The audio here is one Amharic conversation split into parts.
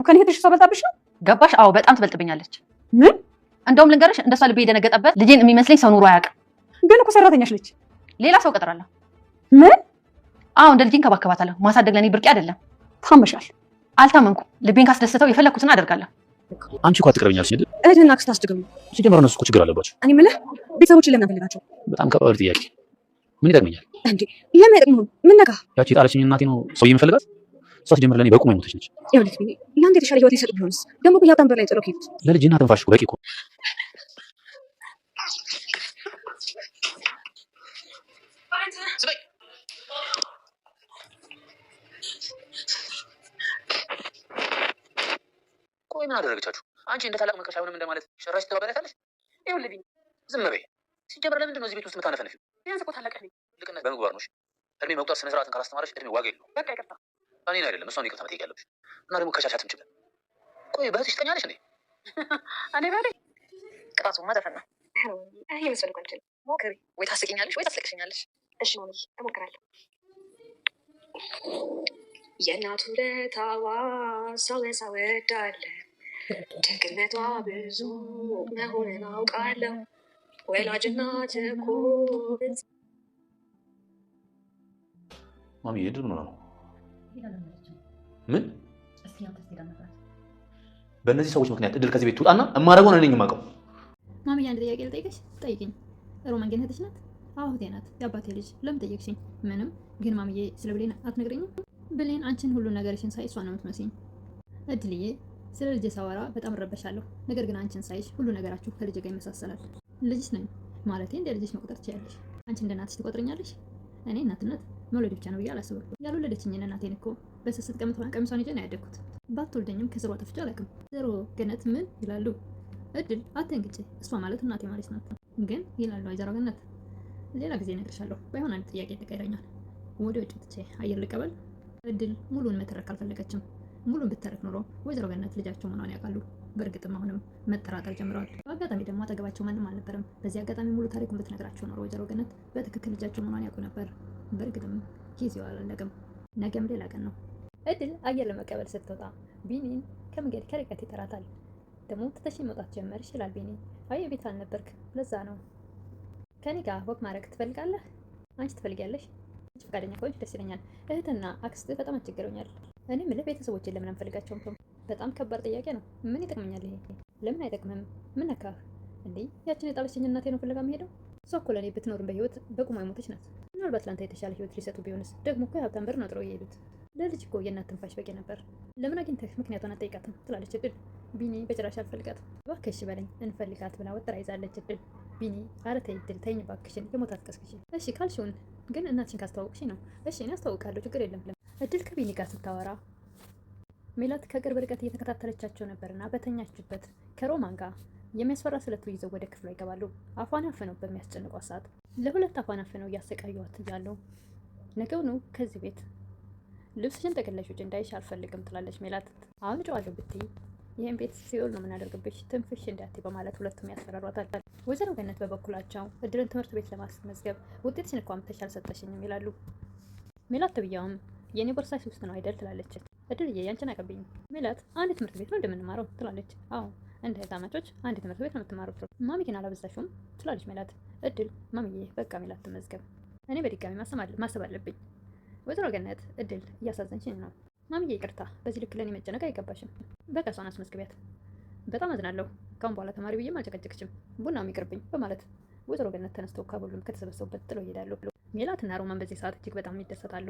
ከኔ እህትሽ እሷ በልጣብሽ ነው? ገባሽ? አዎ በጣም ትበልጥብኛለች። ምን? እንደውም ልንገርሽ፣ እንደሷ ልቤ የደነገጠበት ልጄን የሚመስለኝ ሰው ኑሮ አያውቅም። ግን እኮ ሰራተኛሽ ነች። ሌላ ሰው ቀጥራለሁ። ምን? አዎ እንደ ልጄ እንከባከባታለሁ። ማሳደግ ለእኔ ብርቅ አይደለም። ታመሻል። አልታመንኩም። ልቤን ካስደሰተው የፈለኩትን አደርጋለሁ። አንቺ እኮ አትቅርብኛለሽ አይደል? እህትና አክስት አስቸግሩኝ። ሲጀመር እነሱ እኮ ችግር አለባቸው። እኔ የምልህ ቤተሰቦችን ለምን አንፈልጋቸው በጣም ከባድ ጥያቄ። ምን ይጠቅመኛል? እንዴ? ለምን አይጠቅሙህም? ምን ነካ? ያቺ የጣለችኝ እናቴ ነው ሰው የምፈልጋት። እሷ ሲጀምር ለእኔ በቁም የሞተች ነች። ይኸውልህ ቢኒ፣ ለአንተ የተሻለ ህይወት ሊሰጡ ቢሆንስ? ደግሞ እኮ የሀብታም በር ላይ ጥለው ከሄዱት። ለልጅና ትንፋሽ እኮ በቂ እኮ። ቆይ ምን አደረገቻችሁ? አንቺ እንደ ታላቅ መከሽ አይሆንም እንደማለት ሸራሽ ትተባበሪያታለሽ? ይኸውልህ ቢኒ፣ ዝም በይ። ሲጀምር ለምንድን ነው እዚህ ቤት ውስጥ የምታነፈንፊው? ቢያንስ እኮ ታላቅህ ነኝ። ትልቅነት በምግባር ነው። እሺ? እድሜ መቁጠር ስነ ስርዓትን ካላስተማረሽ እድሜ ዋጋ የለውም። በቃ ይቅርታ። እኔን አይደለም እሷን ይቅርታ መጠየቅ ያለብሽ። እና ደግሞ ከቻቻትም ችግር። ቆይ በእህትሽ ትቀኛለሽ እንዴ? እኔ በእህቴ ቅጣቱማ ዘፈን ነው። ይሄ መሰል እኮ አልችልም። ሞክሪ። ወይ ታስቂኛለሽ ወይ ታስለቅሽኛለሽ። እሺ ማሚ፣ እሞክራለሁ። የእናቱ ውለታዋ ሳወሳ እወዳለሁ። ደግነቷ ብዙ መሆንን አውቃለሁ። ወላጅ እናት እኮ ማሚ እድል ምን ሆና ነው? ምን በእነዚህ ሰዎች ምክንያት እድል ከዚህ ቤት ትውጣና የማደርገውን እኔ ነኝ የማውቀው። ማሚዬ አንድ ጥያቄ ልጠይቅሽ? ጠይቅኝ። ሮማን ግን እህትሽ ናት? አዎ እህቴ ናት፣ የአባቴ ልጅ። ለምን ጠየቅሽኝ? ምንም። ግን ማሚዬ ስለ ብሌን አትነግረኝም? ብሌን አንቺን ሁሉ ነገርሽን ሳይ እሷ ነው የምትመስይኝ። እድልዬ ስለ ልጄ ሳወራ በጣም እረበሻለሁ። ነገር ግን አንቺን ሳይሽ ሁሉ ነገራችሁ ከልጄ ጋር ይመሳሰላል። ልጅሽ ነኝ ማለቴ እንደ ልጅሽ መቁጠር ትችያለሽ። አንቺ እንደ እናትሽ ትቆጥረኛለሽ? እኔ እናትነት መውለድ ብቻ ነው ብዬ አላስብም። ያልወለደችኝን እናቴን እኮ በስስት ቀሚሷን ይዤ ነው ያደግኩት። ባትወልደኝም ከስሯ ጠፍቼ አላውቅም። ወይዘሮ ገነት ምን ይላሉ? እድል አትንግጭ፣ እሷ ማለት እናቴ ማለት ናት። ግን ይላሉ ወይዘሮ ገነት። ሌላ ጊዜ እነግርሻለሁ። ባይሆን አንድ ጥያቄ ተቀይረኛል። ወደ ውጭ ትቼ አየር ልቀበል። እድል ሙሉን መተረክ አልፈለገችም። ሙሉን ብተረክ ኖሮ ወይዘሮ ገነት ልጃቸው መሆኗን ያውቃሉ። በእርግጥም አሁንም መጠራጠር ጀምረዋል። በአጋጣሚ ደግሞ አጠገባቸው ማንም አልነበረም። በዚህ አጋጣሚ ሙሉ ታሪኩን ብትነግራቸው ኖሮ ወይዘሮ ገነት በትክክል ልጃቸው መሆኗን ያውቁ ነበር። በእርግጥም ጊዜው አላለቀም። ነገም ሌላ ቀን ነው። እድል አየር ለመቀበል ስትወጣ ቢኒን ከመንገድ ከርቀት ይጠራታል። ደግሞ ትተሽኝ መውጣት ጀመርሽ ይላል ቢኒ። አይ ቤት አልነበርክ ለዛ ነው። ከኔ ጋር walk ማድረግ ትፈልጋለህ? አንቺ ትፈልጊያለሽ? አንቺ ፈቃደኛ ከሆንሽ ደስ ይለኛል። እህትና አክስት በጣም አስቸግረውኛል። እኔ የምልህ ቤተሰቦቼን ለምን አንፈልጋቸውም? በጣም ከባድ ጥያቄ ነው። ምን ይጠቅመኛል ይሄ? ለምን አይጠቅምም? ምን ነካህ እንዴ? ያችን የጣለችኝ እናቴ ነው ፍለጋ የምሄደው? እሷ እኮ ለእኔ ብትኖርም በህይወት በቁሟ የሞተች ናት። ምናልባት ለአንተ የተሻለ ህይወት ሊሰጡ ቢሆንስ? ደግሞ እኮ የሀብታም በር ነው ጥለው የሄዱት። ለልጅ እኮ የእናት ትንፋሽ በቂ ነበር። ለምን አግኝተህ ምክንያቷን አትጠይቃትም? ትላለች እድል። ቢኒ በጭራሽ አልፈልጋትም፣ እባክሽ በለኝ እንፈልጋት ብላ ወጥራ ይዛለች እድል። ቢኒ ኧረ ተይ እድል ተይኝ እባክሽን፣ የሞት አትቀስቅሽ። እሺ ካልሽውን ግን እናትሽን ካስተዋወቅሽ ነው። እሺ እኔ አስተዋውቃለሁ፣ ችግር የለም። እድል ከቢኒ ጋር ስታወራ ሜላት ከቅርብ ርቀት እየተከታተለቻቸው ነበርና በተኛችበት ከሮማን ጋር የሚያስፈራ ስለቱ ይዘው ወደ ክፍሏ ይገባሉ። አፏን አፍነው በሚያስጨንቋት ሰዓት ለሁለት አፏን አፍነው እያሰቃዩዋት እያሉ ነገውኑ ከዚህ ቤት ልብስሽን ጠቅለሽ ውጪ እንዳይሽ አልፈልግም ትላለች ሜላት። አሁን እጨዋለሁ ብትይ ይህን ቤት ሲኦል ነው የምናደርግብሽ፣ ትንፍሽ እንዳትይ በማለት ሁለቱም ያስፈራሯታል። ወይዘሮ ገነት በበኩላቸው እድልን ትምህርት ቤት ለማስመዝገብ ውጤትሽን እኮ አምጥተሽ አልሰጠሽኝም ይላሉ። ሜላት ተብያውም የእኔ ቦርሳሽ ውስጥ ነው አይደል ትላለች። እድልዬ ያንቺን አቀብኝ። ሜላት አንድ ትምህርት ቤት ነው እንደምንማረው ትላለች። አዎ እንደ ህፃናቶች አንድ ትምህርት ቤት ነው የምትማሩት። ማሚ ግን አላበዛሽውም ትላለች ሜላት። እድል ማሚዬ በቃ ሜላት ትመዝገብ፣ እኔ በድጋሚ ማሰብ አለብኝ። ወይዘሮ ገነት እድል እያሳዘንሽኝ ነው ማሚዬ፣ ይቅርታ በዚህ ልክ ለእኔ መጨነቅ አይገባሽም። በቃ እሷን አስመዝግቢያት። በጣም አዝናለሁ። ካሁን በኋላ ተማሪ ብዬም አልጨቀጭቅሽም፣ ቡናም ይቅርብኝ በማለት ወይዘሮ ገነት ተነስተው ከሁሉም ከተሰበሰቡበት ጥለው ይሄዳሉ። ሜላትና ሮማን በዚህ ሰዓት እጅግ በጣም ይደሰታሉ።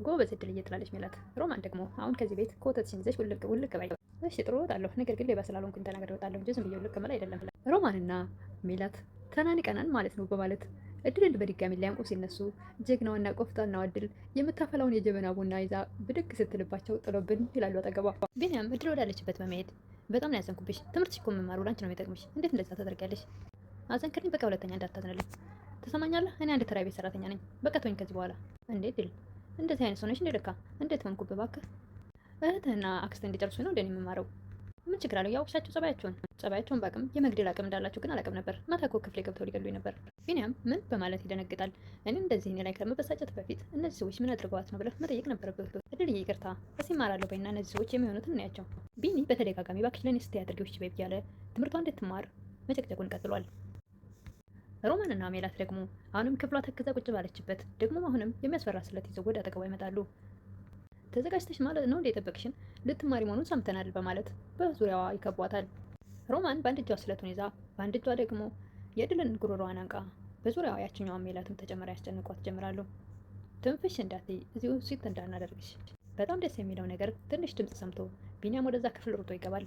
ጎበዝ እድል ትላለች ሜላት። ሮማን ደግሞ አሁን ከዚህ ቤት ኮተትሽን ይዘሽ ውልቅ ውልቅ በይ። እሺ ጥሩ እወጣለሁ፣ ነገር ግን ሌባ ስላልሆንኩኝ ተናግሬ እወጣለሁ እንጂ ዝም ብዬ ውልቅ መል አይደለም። ሮማንና ሜላት ተናንቀናል ማለት ነው በማለት እድልን በድጋሚ ሊያንቁ ሲነሱ ጀግናዋና ቆፍጣናዋ እድል የምታፈላውን የጀበና ቡና ይዛ ብድግ ስትልባቸው ጥሎብን ይላሉ አጠገቧ። ቢኒያም እድል ወዳለችበት በመሄድ በጣም ነው ያዘንኩብሽ። ትምህርትሽ እኮ መማሩ ላንቺ ነው የሚጠቅምሽ። እንዴት እንደዛ ታደርጊያለሽ? አዘንክልኝ። በቃ ሁለተኛ እንዳታዝንልኝ። ትሰማኛለህ? እኔ አንድ ተራ ቤት ሰራተኛ ነኝ። በቃ ተወኝ ከዚህ በኋላ። እንዴት ድል እንደዚህ አይነት ሰው ነሽ እንዴ? ለካ እንዴት ሆንኩብህ እባክህ። እህትህና አክስትህ እንዲጨርሱ ነው እንደኔ የምማረው። ምን ችግር አለው? ያወቅሻቸው ጸባያቸውን ጸባያቸውን ባቅም የመግደል አቅም እንዳላቸው ግን አላቅም ነበር። ማታ እኮ ክፍሌ ገብተው ሊገሉኝ ነበር። ቢኒያም ምን በማለት ይደነግጣል። እኔ እንደዚህ እኔ ላይ ከመበሳጨት በፊት እነዚህ ሰዎች ምን አድርገዋት ነው ብለህ መጠየቅ ነበረብህ። እድልዬ ይቅርታ እዚህ እማራለሁ በይና እነዚህ ሰዎች የሚሆኑትን እናያቸው። ቢኒ በተደጋጋሚ እባክሽ ለእኔ ስትይ አድርጊው እሺ በይ እያለ ትምህርቷ እንድትማር መጨቅጨቁን ቀጥሏል። ሮማንና ሜላት ደግሞ አሁንም ክፍሏ ተክዛ ቁጭ ባለችበት ደግሞ አሁንም የሚያስፈራ ስለት ይዘው ወደ አጠገቧ ይመጣሉ። ተዘጋጅተሽ ማለት ነው እንደ የጠበቅሽን ልትማሪ መሆኑን ሰምተናል በማለት በዙሪያዋ ይከቧታል። ሮማን በአንድ እጇ ስለቱን ይዛ በአንድ እጇ ደግሞ የድልን ጉሮሮዋን አንቃ በዙሪያዋ ያችኛዋን ሜላትም ተጨምራ ያስጨንቋት ጀምራሉ። ትንፍሽ እንዳትይ እዚሁ ሲት እንዳናደርግሽ። በጣም ደስ የሚለው ነገር ትንሽ ድምፅ ሰምቶ ቢኒያም ወደዛ ክፍል ሮጦ ይገባል።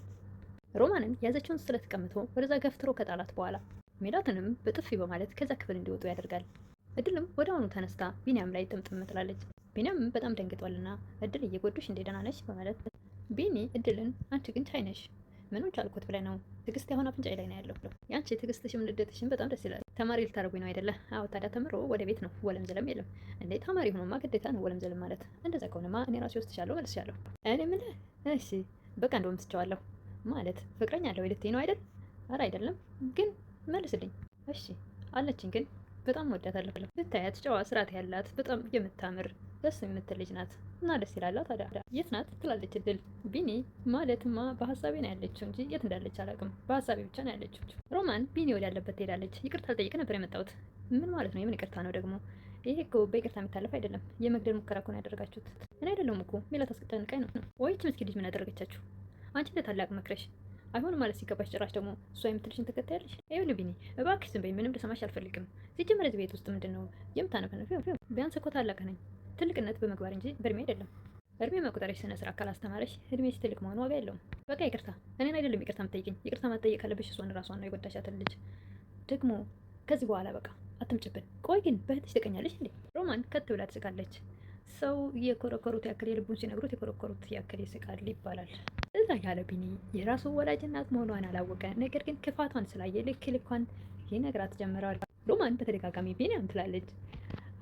ሮማንን የያዘችውን ስለት ቀምቶ ወደዛ ገፍትሮ ከጣላት በኋላ ሜላትንም በጥፊ በማለት ከዛ ክፍል እንዲወጡ ያደርጋል። እድልም ወዲያውኑ ተነስታ ቢኒያም ላይ ጥምጥም ትላለች። ቢኒያም በጣም ደንግጧልና እድል እየጎዱሽ እንዴ ደህና ነሽ በማለት ቢኒ እድልን አንቺ ግን ቻይ ነሽ ምኑን ቻልኩት ብለህ ነው ትዕግስት ያሁን አፍንጫዬ ላይ ነው ያለው። ያንቺ ትዕግስትሽም ንዴትሽም በጣም ደስ ይላል። ተማሪ ልታደርጉኝ ነው አይደለ? አዎ ታዲያ ተምሮ ወደ ቤት ነው፣ ወለም ዘለም የለም እንዴ። ተማሪ ሆኖማ ግዴታ ነው ወለም ዘለም ማለት። እንደዛ ከሆነማ እኔ ራሴ ወስድሻለሁ፣ መልስሻለሁ። እኔ ምን እሺ በቃ እንደውም ትቼዋለሁ ማለት ፍቅረኛ አለ ወይ ልትይ ነው አይደል? አረ አይደለም፣ ግን መልስልኝ። እሺ አለችኝ፣ ግን በጣም ወዳታለሁ። ብታያት ጨዋ ስርዓት ያላት በጣም የምታምር ደስ የምትል ልጅ ናት እና ደስ ይላላ። ታዲያ የት ናት ትላለች እድል። ቢኒ ማለትማ በሀሳቤ ነው ያለችው እንጂ የት እንዳለች አላውቅም። በሀሳቤ ብቻ ነው ያለችው። ሮማን ቢኒ ወዳለበት ትሄዳለች። ይቅርታ ልጠይቅ ነበር የመጣሁት። ምን ማለት ነው? የምን ይቅርታ ነው ደግሞ? ይሄ እኮ በይቅርታ የሚታለፍ አይደለም። የመግደል ሙከራ እኮ ነው ያደረጋችሁት። እኔ አይደለሁም እኮ ሜላት አስጨንቃኝ ነው። ወይች ምስኪን ልጅ ምን ያደረገቻችሁ? አንቺ እንደ ታላቅ መክረሽ አይሆንም ማለት ሲገባሽ ጭራሽ ደግሞ እሷ የምትልሽን ተከታያለሽ። ይኸውልህ ቢኒ እባክሽ ዝም በይ፣ ምንም ልሰማሽ አልፈልግም። ሲጀመር እዚህ ቤት ውስጥ ምንድን ነው የምታነፈንፊው? ቢያንስ እኮ ታላቅ ነኝ። ትልቅነት በመግባር እንጂ በእድሜ አይደለም። እድሜ መቁጠሪያ ስነ ስርዓት ካላስተማረሽ እድሜሽ ትልቅ መሆኑ ዋጋ የለውም። በቃ ይቅርታ፣ እኔን አይደለም ይቅርታ የምትጠይቅኝ። ይቅርታ መጠየቅ ካለብሽ እሷን ራሷን ነው የጎዳሻትን ልጅ። ደግሞ ከዚህ በኋላ በቃ አትምጭብን። ቆይ ግን በእህትሽ ትቀኛለሽ እንዴ? ሮማን ከት ብላ ትስቃለች። ሰው የኮረኮሩት ያክል የልቡን ሲነግሩት የኮረኮሩት ያክል ይስቃል ይባላል። እዛ ያለ ቢኒ የራሱ ወላጅ እናት መሆኗን አላወቀ። ነገር ግን ክፋቷን ስላየ ልክ ልኳን ይነግራት ጀምረዋል። ሮማን በተደጋጋሚ ቢኒያም ትላለች።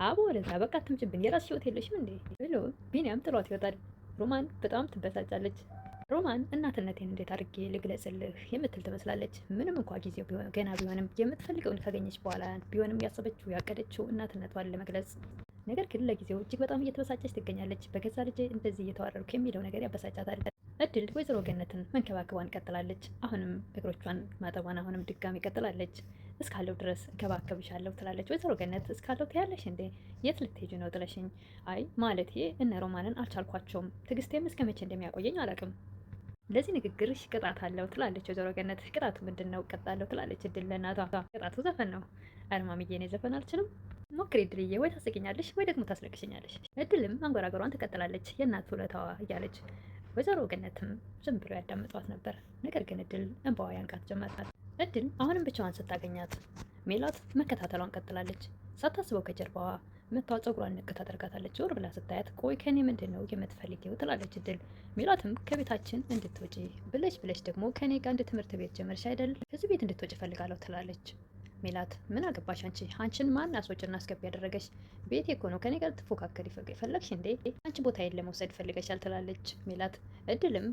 አቦ ወደዛ በቃ አትምጭብን፣ የራስሽ ህይወት የለሽም እንዴ ብሎ ቢኒያም ጥሏት ይወጣል። ሮማን በጣም ትበሳጫለች። ሮማን እናትነቴን እንዴት አድርጌ ልግለጽልህ የምትል ትመስላለች። ምንም እንኳ ጊዜው ገና ቢሆንም የምትፈልገውን ካገኘች በኋላ ቢሆንም ያሰበችው ያቀደችው እናትነቷን ለመግለጽ ነገር ግን ለጊዜው እጅግ በጣም እየተበሳጨች ትገኛለች። በገዛ ልጄ እንደዚህ እየተዋረድኩ የሚለው ነገር ያበሳጫታል። እድል ወይዘሮ ገነትን መንከባከቧን ቀጥላለች። አሁንም እግሮቿን ማጠቧን አሁንም ድጋሚ ቀጥላለች። እስካለው ድረስ እንከባከብሻለሁ ትላለች። ወይዘሮ ገነት እስካለው ትያለሽ እንዴ? የት ልትሄጂ ነው ጥለሽኝ? አይ ማለቴ እነ ሮማንን አልቻልኳቸውም። ትዕግስቴም እስከ መቼ እንደሚያቆየኝ አላውቅም። ለዚህ ንግግርሽ ቅጣት አለው ትላለች ወይዘሮ ገነት። ቅጣቱ ምንድን ነው? እቀጣለሁ ትላለች እድል ለእናቷ። ቅጣቱ ዘፈን ነው። አርማምዬ እኔ ዘፈን አልችልም። ሞክሪ እድልዬ፣ ወይ ታስቂኛለሽ ወይ ደግሞ ታስለቅሽኛለሽ። እድልም አንጎራጎሯን ትቀጥላለች የእናት ውለታዋ እያለች ወይዘሮ ገነትም ዝም ብሎ ያዳምጧት ነበር። ነገር ግን እድል እንባዋ ያንቃት ጀመር። እድል አሁንም ብቻዋን ስታገኛት ሜላት መከታተሏን ቀጥላለች። ሳታስበው ከጀርባዋ መታ ፀጉሯን ንቅ ታደርጋታለች። ዞር ብላ ስታያት ቆይ ከኔ ምንድን ነው የምትፈልጊው? ትላለች እድል። ሜላትም ከቤታችን እንድትወጪ ብለሽ ብለሽ ደግሞ ከኔ ጋር እንደ ትምህርት ቤት ጀመርሽ አይደል? ከዚህ ቤት እንድትወጪ እፈልጋለሁ ትላለች። ሜላት ምን አገባሽ አንቺ? አንቺን ማን አስወጭና አስገቢ ያደረገሽ? ቤቴ እኮ ነው። ከኔ ጋር ትፎካከሪ ፈለግሽ እንዴ? አንቺ ቦታዬን ለመውሰድ ፈልገሻል ትላለች ሜላት። እድልም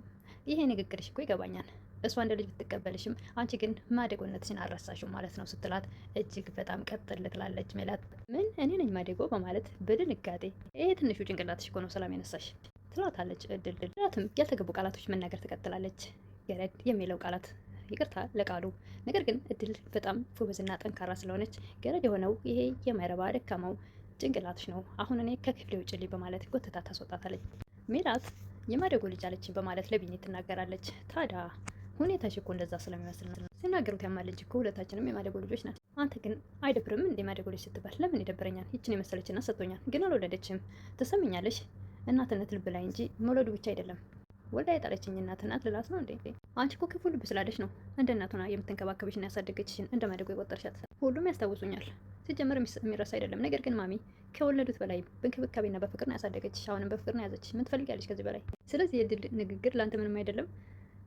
ይሄ ንግግርሽ እኮ ይገባኛል እሷ እንደ ልጅ ብትቀበልሽም አንቺ ግን ማደጎነትሽን አልረሳሽም ማለት ነው ስትላት እጅግ በጣም ቀጥል ትላለች ሜላት። ምን እኔ ነኝ ማደጎ በማለት በድንጋጤ ይሄ ትንሹ ጭንቅላትሽ እኮ ነው ሰላም የነሳሽ ትላታለች እድል። ሜላትም ያልተገቡ ቃላቶች መናገር ትቀጥላለች። ገረድ የሚለው ቃላት ይቅርታ ለቃሉ ነገር ግን እድል በጣም ጎበዝና ጠንካራ ስለሆነች ገረድ የሆነው ይሄ የማይረባ ደካማው ጭንቅላትሽ ነው፣ አሁን እኔ ከክፍሌ ውጭልኝ በማለት ጎትታ ታስወጣታለች። ሜላት የማደጎ ልጅ አለችኝ በማለት ለቢኒ ትናገራለች። ታዲያ ሁኔታሽ እኮ እንደዛ ስለሚመስል ነው ሲናገሩት ያማል እንጂ እኮ ሁለታችንም የማደጎ ልጆች ናት። አንተ ግን አይደብርም እንዴ የማደጎ ልጅ ስትባል? ለምን ይደብረኛል? ይችን የመሰለች እናት ሰጥቶኛል፣ ግን አልወለደችም። ትሰምኛለሽ? እናትነት ልብ ላይ እንጂ መውለዱ ብቻ አይደለም። ወልዳ የጣለችኝ እናት እናት ልላት ነው እንዴ? አንቺ እኮ ክፉ ልብ ስላለሽ ነው እንደ እናቱና የምትንከባከብሽና ያሳደገችሽን እንደ ማደጎ የቆጠርሻት። ሁሉም ያስታውሱኛል። ሲጀመር የሚረሳ አይደለም። ነገር ግን ማሚ ከወለዱት በላይ በእንክብካቤና በፍቅር ነው ያሳደገችሽ። አሁንም በፍቅር ነው ያዘችሽ። ምን ትፈልጊያለሽ ከዚህ በላይ? ስለዚህ የድል ንግግር ለአንተ ምንም አይደለም።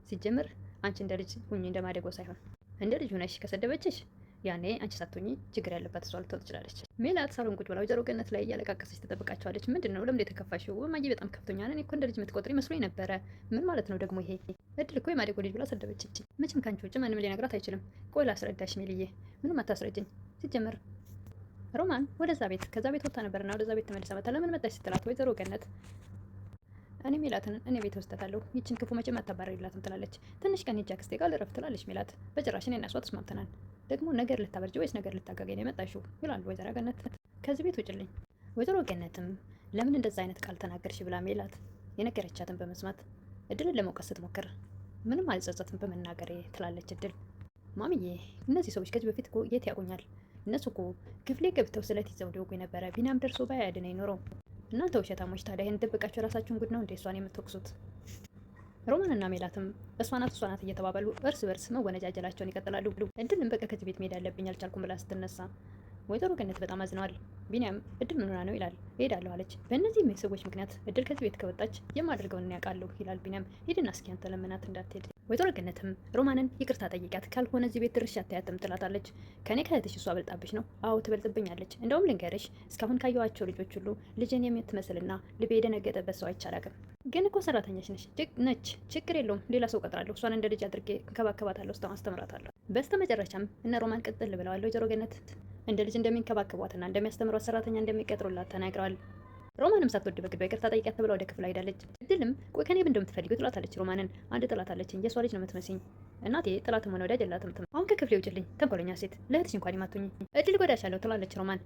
ሲጀመር አንቺ እንደ ልጅ ሁኚ፣ እንደ ማደጎ ሳይሆን እንደ ልጅ ሆነሽ ከሰደበችሽ ያኔ አንቺ ሳትሆኚ ችግር ያለባት እሷ ልትሆን ትችላለች። ሜላት ሳሎን ቁጭ ብላ ወይዘሮ ገነት ላይ እያለቃቀሰች ትጠብቃቸዋለች። ምንድን ነው ለምንድን የተከፋሽው? እማዬ በጣም ከፍቶኛል። እኔ እኮ እንደ ልጅ የምትቆጥሪ መስሎኝ ነበረ። ምን ማለት ነው ደግሞ ይሄ? እድል እኮ የማደጎ ልጅ ብላ ሰደበችኝ። መቼም ከአንቺ ውጭ ማንም ሊነግራት አይችልም። ቆይ ላስረዳሽ ሜልዬ። ምንም አታስረጅኝ። ሲጀመር ሮማን ወደዛ ቤት ከዛ ቤት ወጥታ ነበርና ወደዛ ቤት ተመልሳ መታ ለምን መጣች ስትላት ወይዘሮ ገነት እኔ ሜላትን እኔ ቤት ወስዳታለሁ፣ ይችን ክፉ መቼም አታባርሪላትም ትላለች። ትንሽ ቀን ሂጅ አክስቴ ጋር ልረፍ ትላለች ሜላት። በጭራሽ እኔ እና እሷ ተስማምተናል። ደግሞ ነገር ልታበርጂ ወይስ ነገር ልታጋገኝ ነው የመጣሽው? ይላሉ ወይዘሮ ገነት። ከዚህ ቤት ውጭልኝ። ወይዘሮ ገነትም ለምን እንደዛ አይነት ቃል ተናገርሽ ብላ ሜላት የነገረቻትን በመስማት እድልን ለመውቀስ ስትሞክር ምንም አልጸጸትም በመናገሬ ትላለች እድል። ማሚዬ እነዚህ ሰዎች ከዚህ በፊት እኮ የት ያውቁኛል? እነሱ እኮ ክፍሌ ገብተው ስለት ይዘው ሊወጉ የነበረ ቢናም ደርሶ ባያድነኝ ኖሮ። እናንተ ውሸታሞች ታዲያ ይህን ደብቃችሁ የራሳችሁን ጉድ ነው እንደ እሷን የምትወቅሱት? ሮማንና ሜላትም እሷ ናት እሷ ናት እየተባባሉ እርስ በርስ መወነጃጀላቸውን ይቀጥላሉ። እድልም በቃ ከዚህ ቤት መሄድ አለብኝ አልቻልኩም ብላ ስትነሳ ወይዘሮ ገነት በጣም አዝነዋል። ቢኒያም እድል ምን ሆና ነው ይላል። እሄዳለሁ አለች። በእነዚህ ሰዎች ምክንያት እድል ከዚህ ቤት ከወጣች የማደርገውን እኔ አውቃለሁ ይላል ቢኒያም። ሂድና እስኪ አንተ ለምናት እንዳትሄድ። ወይዘሮ ገነትም ሮማንን ይቅርታ ጠይቂያት፣ ካልሆነ እዚህ ቤት ድርሻ አታያትም ትላታለች። ከኔ ከእህትሽ እሷ በልጣብሽ ነው። አዎ ትበልጥብኛለች። እንደውም ልንገርሽ እስካሁን ካየኋቸው ልጆች ሁሉ ልጅን የምትመስልና ልቤ የደነገጠበት ሰው አይቼ አላውቅም። ግን እኮ ሰራተኛሽ ነች። ችግር የለውም ሌላ ሰው ቀጥራለሁ። እሷን እንደ ልጅ አድርጌ እንከባከባታለሁ፣ አስተምራታለሁ። በስተ መጨረሻም እነ ሮማን ቅጥል ብለዋል። ወይዘሮ ገነት እንደ ልጅ እንደሚንከባከቧትና እንደሚያስተምሯት ሰራተኛ እንደሚቀጥሩላት ተናግረዋል። ሮማንም ሳትወድ በግዷ ይቅርታ ጠይቂያት ተብላ ወደ ክፍሏ ሄዳለች። እድልም ቆይ ከኔ ምን እንደምትፈልጊው ትላታለች ሮማንን። አንድ ጥላት አለችኝ፣ የእሷ ልጅ ነው የምትመስኝ። እናቴ ጥላትም ሆነ ወዳጅ የላትም። አሁን ከክፍሌ ውጭልኝ፣ ተንኮለኛ ሴት፣ ለእህትሽ እንኳን የማትሆኚ እድል ጎዳሻለሁ ትላለች ሮማን።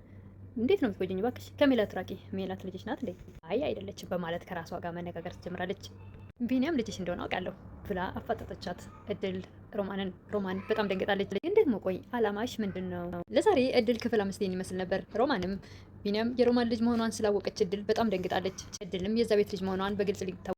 እንዴት ነው የምትጎጂኝ? እባክሽ ከሜላት ራቂ። ሜላት ልጅሽ ናት እንዴ? አይ አይደለችም በማለት ከራሷ ጋር መነጋገር ትጀምራለች። ቢኒያም ልጅሽ እንደሆነ አውቃለሁ ብላ አፋጠጠቻት እድል ሮማንን። ሮማን በጣም ደንግጣለች። ግን ደግሞ ቆይ አላማሽ ምንድን ነው? ለዛሬ እድል ክፍል 5 ይመስል ነበር። ሮማንም ቢኒያም የሮማን ልጅ መሆኗን ስላወቀች እድል በጣም ደንግጣለች። እድልም የዛ ቤት ልጅ መሆኗን በግልጽ ሊታወቅ